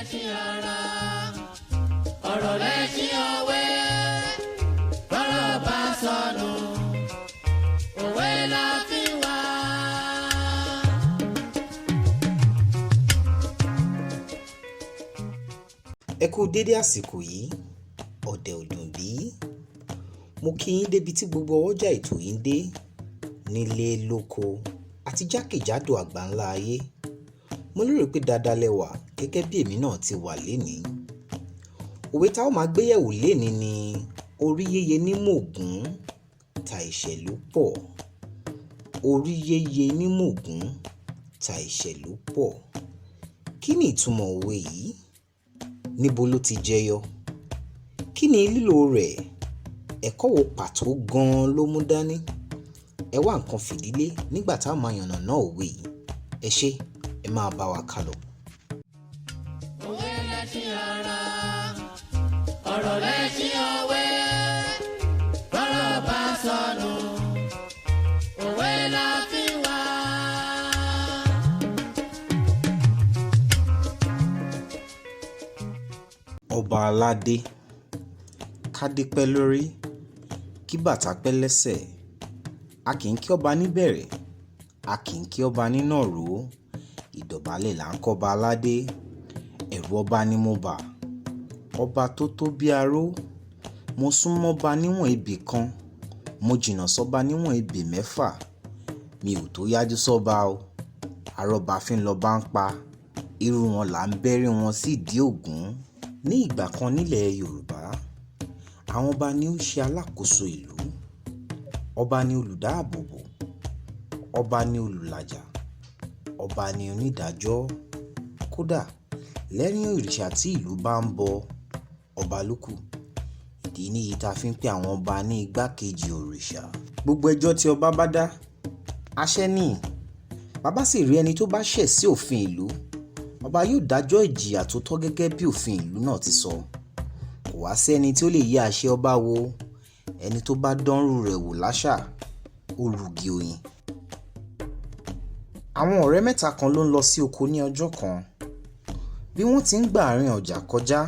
Lẹ́ṣin ọ̀rọ̀, ọ̀rọ̀ lẹ́ṣin òwe. Bọ́rọ̀ bá sọnù, òwe la fi wá. Ẹ kú dédé àsìkò yìí, ọ̀dẹ̀ ò dùn bí. Mo kí yín débi tí gbogbo ọwọ́jà ètò yìí ń dé, nílé lóko àti jákèjádò àgbáńlá ayé. Mo lérò pé dáadáa lẹ wà gẹ́gẹ́ bí èmi náà ti wà lénìí. Òwe tá ó máa gbéyẹ̀wò lénìí ni orí yéye ní mògún, ta ìṣẹ̀ ló pọ̀. Orí yéye ní mògún, ta ìṣẹ̀ ló pọ̀. Kí ni ìtumọ̀ òwe yìí? Níbo ló ti jẹyọ? Kí ni lílò rẹ̀? Ẹ̀kọ́ wo pàtó gan-an ló mú dání? Ẹ wá nǹkan fìdílé nígbà tá a máa yànnàná òwe yìí. Ẹ ṣé, ẹ máa bá wa kálọ. Òwe lẹ́ṣin ọ̀rọ̀, ọ̀rọ̀ lẹ́ṣin òwe. Bọ́rọ̀ bá sọnù, òwe la fi wá. Ọba aládé, kádé pẹ́ lórí, kí bàtà pẹ́ lẹ́sẹ̀. A kì í kí ọba níbẹ̀rẹ̀, a kì í kí ọba nínàró. Ìdọ̀bálẹ̀ là ń kọ́ba aládé. Ẹ̀rù ọba ni mo bà. Ọba tó tó bí aró. Mo sún mọ́ba níwọ̀n ebè kan. Mo jìnnà sọ́ba níwọ̀n ebè 6. Mi ò tó yájú sọ́ba o. Arọ́ba fín lọba ń pa. Irú wọn là ń bẹ́rí wọn sí ìdí Ògún. Ní ìgbà kan nílẹ̀ Yorùbá, àwọn ọba ni ó ṣe alákòóso ìlú. Ọba ni olùdáàbòbò. Ọba ni olùlàjà. Ọba ni onídàájọ́. Kódà lẹ́yìn òrìṣà tí ìlú bá ń bọ, ọba ló kù. Ìdí nìyí tá a fi ń pe àwọn ọba ní igbákejì òrìṣà. Gbogbo ẹjọ́ tí ọba bá dá, àṣẹ ni. Bàbá sì rí ẹni tó bá ṣẹ̀ sí òfin ìlú, ọba yóò dájọ́ ìjìyà tó tọ́ gẹ́gẹ́ bí òfin ìlú náà ti sọ. Kò wá sí ẹni tí ó lè yí àṣẹ ọba wò. Ẹni tó bá dánrú rẹ̀ wò láṣà, ó rugi oyin. Àwọn ọ̀rẹ́ mẹ́ta kan ló ń lọ sí oko ní ọjọ́ kan. Bí wọ́n ti ń gba àárín ọjà kọjá,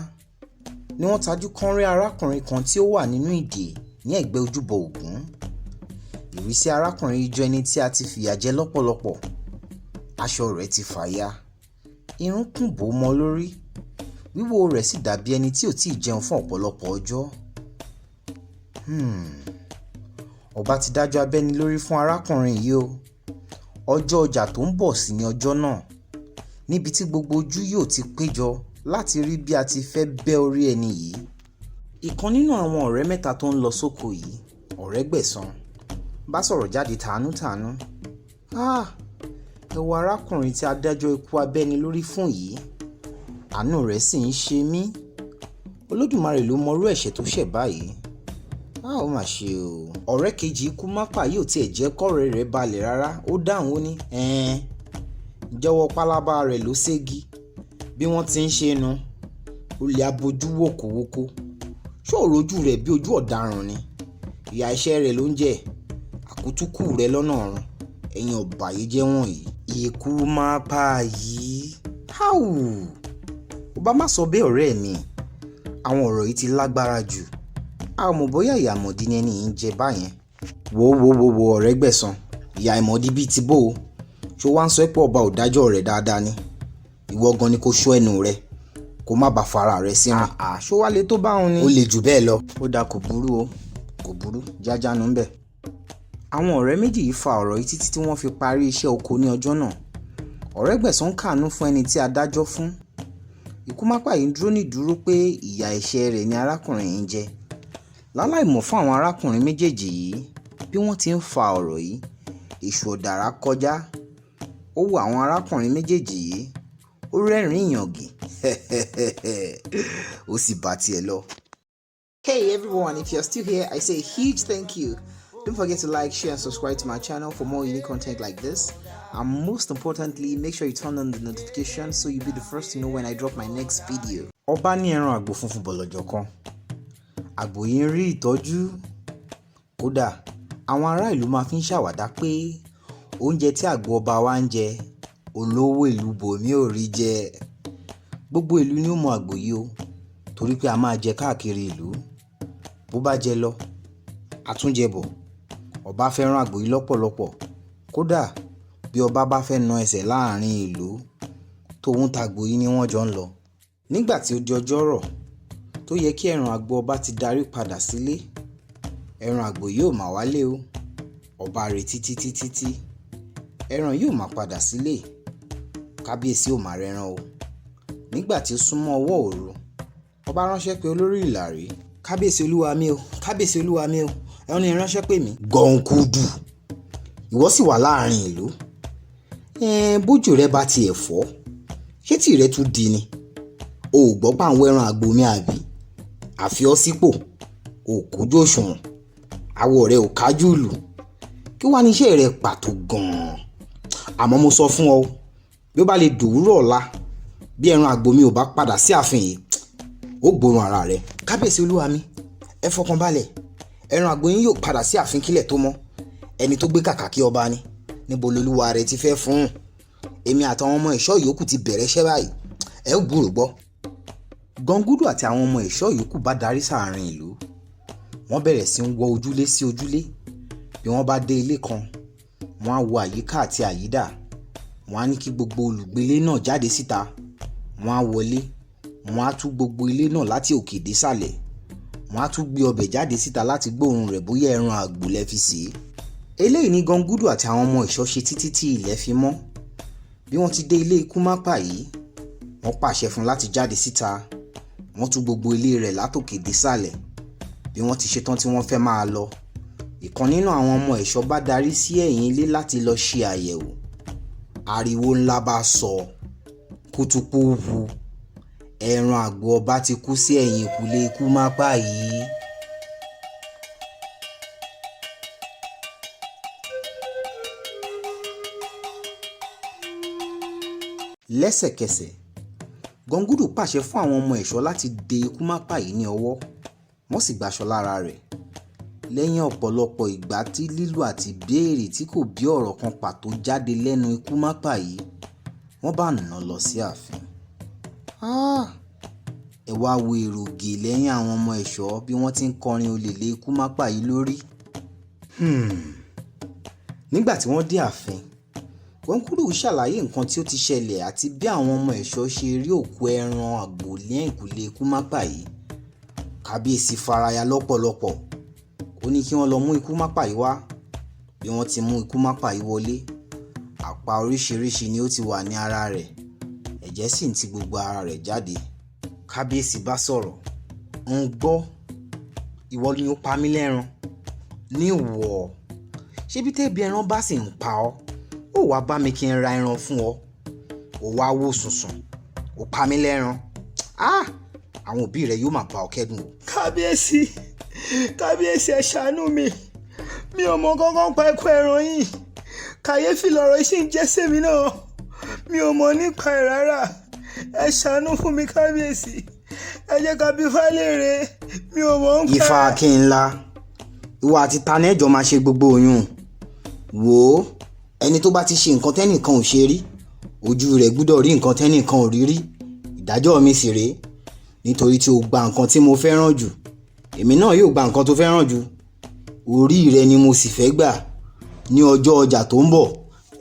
ni wọ́n tajú kán rí arákùnrin kan tí ó wà nínú ìdè ní ẹ̀gbẹ́ ojúbọ Ògún. Ìrísí arákùnrin yìí jọ ẹni tí a ti fìyà jẹ lọ́pọ̀lọpọ̀. Aṣọ rẹ̀ ti fàya, irun kùn bò mọ́ lórí, wíwò rẹ̀ sì dàbí ẹni tí ò tíì jẹun fún ọ̀pọ̀lọpọ̀ ọjọ́. Ọba ti dájọ́ abẹ́ni lórí fún arákùnrin yìí o. Ọjọ́ ọjà tó ń bọ̀ sì ni ọjọ́ náà, níbi tí gbogbo ojú yóò ti péjọ láti rí bí a ti fẹ́ bẹ́ orí ẹni yìí. Ìkan nínú àwọn ọ̀rẹ́ mẹ́ta tó ń lọ sóko yìí, Ọ̀rẹ́gbẹ̀san, bá sọ̀rọ̀ jáde tàánútàánú. Ah! Ẹ wo arákùnrin tí adájọ́ ikú abẹ́ni lórí fún yìí. Àánú rẹ̀ sì ń ṣe mí. Olódùmarè ló mọrú ẹ̀ṣẹ̀ tó ṣẹ̀ báyìí. A ó mà ṣe o. Ọ̀rẹ́ kejì ikú mápà yóò tiẹ̀ jẹ́ kọ́rẹ́ rẹ̀ balẹ̀ rárá. Ó dáhùn ó ní, "Ẹ̀ẹ́n, jọ̀wọ́ pálábá rẹ̀ ló ségi. Bí wọ́n ti ń ṣe nu, olè abojú wòkòwòkò. Ṣé ò rojú rẹ̀ bí ojú ọ̀daràn ni? Ìyà iṣẹ́ rẹ̀ ló ń jẹ. Àkútúkù rẹ̀ lọ́nà ọ̀run. Ẹ̀yin ọ̀bàyéjẹ́ wọ̀nyí." Ikú mápà yìí. Háù! Ọba má sọ bẹ́ẹ̀ ọ̀rẹ́ mi. Àwọn ọ̀rọ̀ yìí ti lágbára jù. A ò mọ̀ bóyá ìyà àìmọ̀dí ni ẹni yìí ń jẹ báyẹn. Wo wo wo wo Ọ̀rẹ́gbẹ̀san, ìyà àìmọ̀dí bíi ti bó o. Ṣé o wá ń sọ pé ọba ò dájọ́ rẹ̀ dáadáa ni? Ìwọ gan ni kó ṣọ́ ẹnu rẹ, kó má bàa fara rẹ sínú. Àà, ṣó wá le tó bá òun ni? Ó le jù bẹ́ẹ̀ lọ. Ó dáa, kò burú o, kò burú, jájánu ń bẹ̀. Àwọn ọ̀rẹ́ méjì yìí fa ọ̀rọ̀ yìí títí tí wọ́n fi parí iṣẹ́ oko ní ọjọ́ náà. Ọ̀rẹ́gbẹ̀san kàánú fún ẹni tí adájọ́ fún. Ikú mápà yìí ń dúró nídúró pé ìyà ẹ̀ṣẹ̀ rẹ̀ ni arákùnrin yìí ń jẹ. Láláì mọ̀ fún àwọn arákùnrin méjèèjì yìí bí wọ́n ti ń fa ọ̀rọ̀ yìí, èṣù ọ̀dàrà kọjá. Ó wo àwọn arákùnrin méjèèjì yìí, ó rẹ́rìn-ín ìyàngì, ó sì bá tiẹ̀ lọ. Hey everyone, if you're still here, I say a huge thank you. Don't forget to like, share, and subscribe to my channel for more unique content like this. And most importantly, make sure you turn on the notification so you'll be the first to know when I drop my next video. Ọba ní ẹran àgbò funfun bọ̀lọ̀jọ̀ kan. Àgbò yìí ń rí ìtọ́jú. Kódà àwọn ará ìlú máa fi ń ṣàwàdà pé oúnjẹ tí àgbò ọba wa ń jẹ, olówó ìlú bòmí ò rí jẹ. Gbogbo ìlú ni ó mọ àgbò yìí o, torí pé a máa jẹ káàkiri ìlú. Bó bá jẹ lọ, a tún jẹ bọ̀. Ọba fẹ́ràn àgbò yìí lọ́pọ̀lọpọ̀. Kódà bí ọba bá fẹ́ na ẹsẹ̀ láàrin ìlú, tòun tàgbò yìí ni wọ́n jọ ń lọ. Nígbà tí ó di ọjọ́ rọ̀ tó yẹ kí ẹran àgbò ọba ti darí padà sílé, ẹran àgbò yìí ò mà wálé o. Ọba retí títí títí, ẹran yìí ò mà padà sílé. Kábíyèsí ò mà rẹran o. Nígbà tí ó súnmọ́ ọwọ́ òru, ọba ránṣẹ́ pé olórí ìlàrí. Kábíyèsí olúwa mi o, kábíyèsí olúwa mi o, ẹran ni ránṣẹ́ pè mí. Gọ̀ǹkùdù, ìwọ sì wà láàrin ìlú. Bójú rẹ bá tiẹ̀ fọ́, ṣé tìrẹ tún di ni? O ò gbọ́ pà ń wọ ẹran àgbò mi àbí? Àfi ọ́ sípò, o ò kójú òṣùwọ̀n, awọ rẹ ò kájú ìlú. Kí wá ní iṣẹ́ rẹ pàtó gan-an? Àmọ́ mo sọ fún ọ, bí ó bá lè dòwúrọ̀ ọ̀la, bí ẹran àgbò mi ò bá padà sí ààfin yìí, ó gbóòórùn ara rẹ. Kábíyèsí olúwa mi, ẹ fọkàn balẹ̀, ẹran àgbò yín yóò padà sí ààfin kílẹ̀ tó mọ́. Ẹni tó gbé kàkà kí ọba ni, níbo lolúwa rẹ ti fẹ́ fún un? Èmi àtàwọn ọmọ ẹ̀ṣọ́ yòókù ti bẹ̀rẹ̀ iṣẹ́ báyìí, ẹ ó gbúròó gbọ́. Gọ̀ǹgúdù àti àwọn ọmọ ẹ̀ṣọ́ yòókù bá darí sáàrin ìlú. Wọ́n bẹ̀rẹ̀ sí ń wọ ojúlé sí ojúlé. Bí wọ́n bá dé ilé kan, wọ́n á wo àyíká àti àyídà. Wọ́n á ní kí gbogbo olùgbélé náà jáde síta. Wọ́n á wọlé, wọ́n á tú gbogbo ilé náà láti òkè dé sàlẹ̀. Wọ́n á tún gbé ọbẹ̀ jáde síta láti gbóòórùn rẹ̀ bóyá ẹran àgbò lẹ fi sè é. Eléyìí ni Gọ̀ǹgúdù àti àwọn ọmọ ẹ̀ṣọ́ ṣe títí tí ilẹ̀ fi mọ́. Bí wọ́n ti dé ilé ikú mápà yìí, wọ́n pàṣẹ fún un láti jáde síta. Wọ́n tú gbogbo ilé rẹ̀ látòkè dé sàlẹ̀. Bí wọ́n ti ṣetán tí wọ́n fẹ́ máa lọ, ìkan nínú àwọn ọmọ ẹ̀ṣọ́ bá darí sí ẹ̀yìn ilé láti lọ ṣe àyẹ̀wò. Ariwo ńlá bá sọ, kútúpú wu, ẹran àgbò ọba ti kú sí ẹ̀yìn ìkùlé ikú mápà yìí. Lẹ́sẹ̀kẹsẹ̀, Gọ̀ǹgúdù pàṣẹ fún àwọn ọmọ ẹ̀ṣọ́ láti de ikú mápà yìí ní ọwọ́, wọ́n sì gbaṣọ lára rẹ̀. Lẹ́yìn ọ̀pọ̀lọpọ̀ ìgbà tí lílù àti béèrè tí kò bí ọ̀rọ̀ kan pàtó jáde lẹ́nu ikú mápà yìí, wọ́n bá nà lọ sí ààfin. Ẹ wá wo èrò gè lẹ́yìn àwọn ọmọ ẹ̀ṣọ́ bí wọ́n ti ń kọrin olè lé ikú mápà yìí lórí. Nígbà tí wọ́n dé ààfin, Gọ̀ǹgúdù ṣàlàyé nǹkan tí ó ti ṣẹlẹ̀ àti bí àwọn ọmọ ẹ̀ṣọ́ ṣe rí òkú ẹran àgbò lẹ́yìnkùlé ikú mápà yìí. Kábíyèsí faraya lọ́pọ̀lọpọ̀. Ó ní kí wọ́n lọ mú ikú mápà yìí wá. Bí wọ́n ti mú ikú mápà yìí wọlé, àpá oríṣiríṣi ni ó ti wà ní ara rẹ̀. Ẹ̀jẹ̀ sì ń ti gbogbo ara rẹ̀ jáde. Kábíyèsí bá sọ̀rọ̀, ń gbọ́, ìwọ ni ó pa mí lẹ́ran. Ní ìwọ, ṣé bí tẹ́bi ẹran bá sì ń pa ọ́, ó wá bá mi kí n ra ẹran fún ọ. Ó wá wò sùnsùn, ó pa mí lẹ́ran. Àwọn òbí rẹ yóò máa bá ọ kẹ́dùn o. Kábíyèsí, kábíyèsí ẹ ṣàánú mi. Mi ò mọ kankan pa ikú ẹran yìí. Kàyéfì lọ̀rọ̀ yìí sì ń jẹ́ sèmi náà. Mi ò mọ̀ nípa ẹ̀ rárá. Ẹ ṣàánú fún mi kábíyèsí. Ẹ jẹ́ ká bí Ifá léèrè. Mi ò mọ̀ nípa ẹ̀. Ifá Akínńlá, ìwọ àti ta ni ẹjọ́ máa ṣe gbogbo oyún. Wò ó, ẹni tó bá ti ṣe nǹkan tẹ́nìkan ò ṣe rí, ojú rẹ̀ gbúdọ̀ rí nǹkan tẹ́nìkan ò rí rí. Ìdájọ́ mi sì rèé. Nítorí tí o gba nǹkan tí mo fẹ́ràn jù, èmi náà yóò gba nǹkan tó fẹ́ràn jù. Orí rẹ ni mo sì fẹ́ gbà. Ní ọjọ́ ọjà tó ń bọ̀,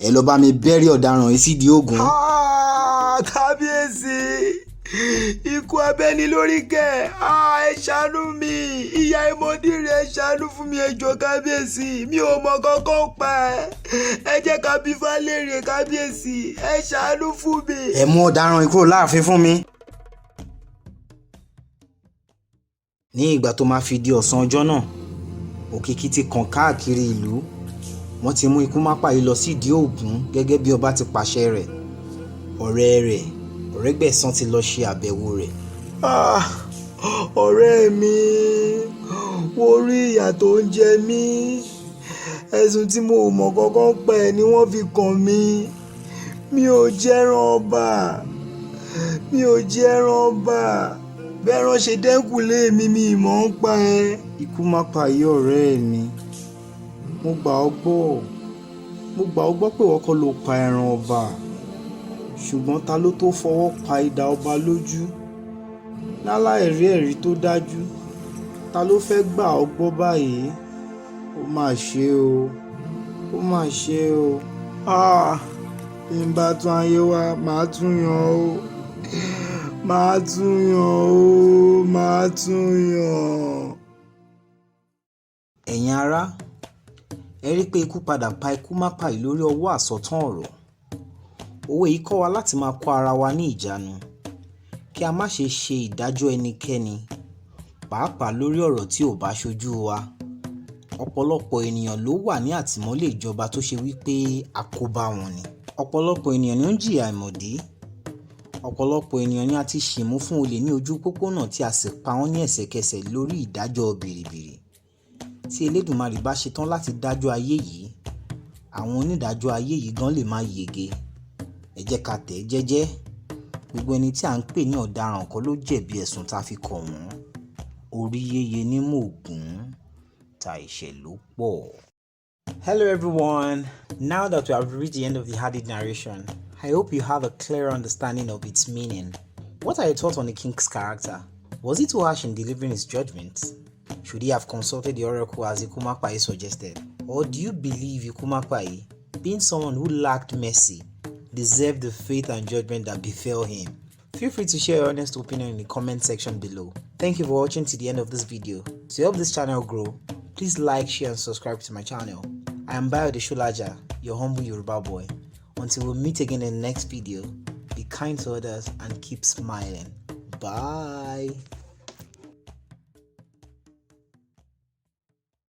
ẹ lọ bá mi bẹ́rí ọ̀daràn yìí sídìí Ògún. Kábíyèsí, ikú abẹ́ni lórí kẹ̀. Ẹ ṣàánú mi, ìyá ìmọ̀dí rẹ̀ ẹ ṣàánú fún mi, ẹ jọ̀ọ́ kábíyèsí. Mi ò mọ̀ kankan pa ẹ̀. Ẹ jẹ́ ká bí Ifá léèrè kábíyèsí, ẹ ṣàánú fún mi. Ẹ mú ọ̀daràn yìí kúrò láàfin fún mi. Ní ìgbà tó máa fi di ọ̀sán ọjọ́ náà, òkìkí ti kàn káàkiri ìlú. Wọ́n ti mú ikú mápà yìí lọ sídìí Ògún gẹ́gẹ́ bí ọba ti pàṣẹ rẹ̀. Ọ̀rẹ́ rẹ̀, Ọ̀rẹ́gbẹ̀san ti lọ ṣe àbẹ̀wò rẹ̀. Ọ̀rẹ́ mi, wo rí ìyà tó ń jẹ mí. Ẹ̀sùn tí mo mọ̀ kankan pa ẹ̀ ni wọ́n fi kàn mí. Mi ò jẹ́ran ọba. Mi ò jẹ́ran ọba. Bẹ́ẹ̀rán ṣe dẹ́kun lé mi, mi mọ̀ ń pa ẹ. Ikú mápà yìí ọ̀rẹ́ mi, mo gbà ọ́ gbọ́. Mo gbà ọ́ gbọ́ pé ìwọ kọ́ ló pa ẹran ọba. Ṣùgbọ́n ta ló tó fọwọ́ pa idà ọba lójú láláì rí ẹ̀rí tó dájú? Ta ló fẹ́ gbà ọ́ gbọ́ báyìí? Ó mà ṣe o, ó mà ṣe o. Ah, bí n bá tún ayé wá, màá tún yàn o, màá tún yàn o, màá tún yàn. Ẹ̀yin ará, ẹ rí i pé ikú padà pa ikú mápàyí lórí ọwọ́ àsọtán ọ̀rọ̀. Òwe yìí kọ́ wa láti máa kó ara wa ní ìjánu, kí a má ṣe ṣe ìdájọ́ ẹnikẹ́ni, pàápàá lórí ọ̀rọ̀ tí ò bá ṣojú wa. Ọ̀pọ̀lọpọ̀ ènìyàn ló wà ní àtìmọ́lé ìjọba tó ṣe wípé àkóbá wọn ni. Ọ̀pọ̀lọpọ̀ ènìyàn ni ó ń jìyà àìmọ̀dí. Ọ̀pọ̀lọpọ̀ ènìyàn ni a ti ṣìmú fún olè ní ojú pópónà tí a sì pa wọ́n ní ẹsẹ̀kẹsẹ̀ lórí ìdájọ́ bìrìbìrì. Tí Elédùmarè bá ṣetán láti dájọ́ ayé yìí, àwọn onídàájọ́ ayé yìí gan lè má yege. Ẹ jẹ́ ká tẹ̀ ẹ́ jẹ́jẹ́. Gbogbo ẹni tí à ń pè ní ọ̀daràn kọ́ ló jẹ̀bi ẹ̀sùn tá a fi kàn wọ́n. Orí yéye ní mògún, tàìṣẹ̀ ló pọ̀. Hello everyone! Now that we have reached the end of the added narration, I hope you have a clear understanding of its meaning. What are your thoughts on the king's character? Was he too harsh in delivering his judgment? Should he have consulted the oracle as Ikumapayi suggested? Or do you believe Ikumapayi, being someone who lacked mercy, deserved the fate and judgment that befell him? Feel free to share your honest opinion in the comment section below. Thank you for watching to the end of this video. To help this channel grow, please like, share and subscribe to my channel. I am Bayo Sholaja, your humble Yoruba boy. Until we meet again in the next video, be kind to others and keep smiling. Bye.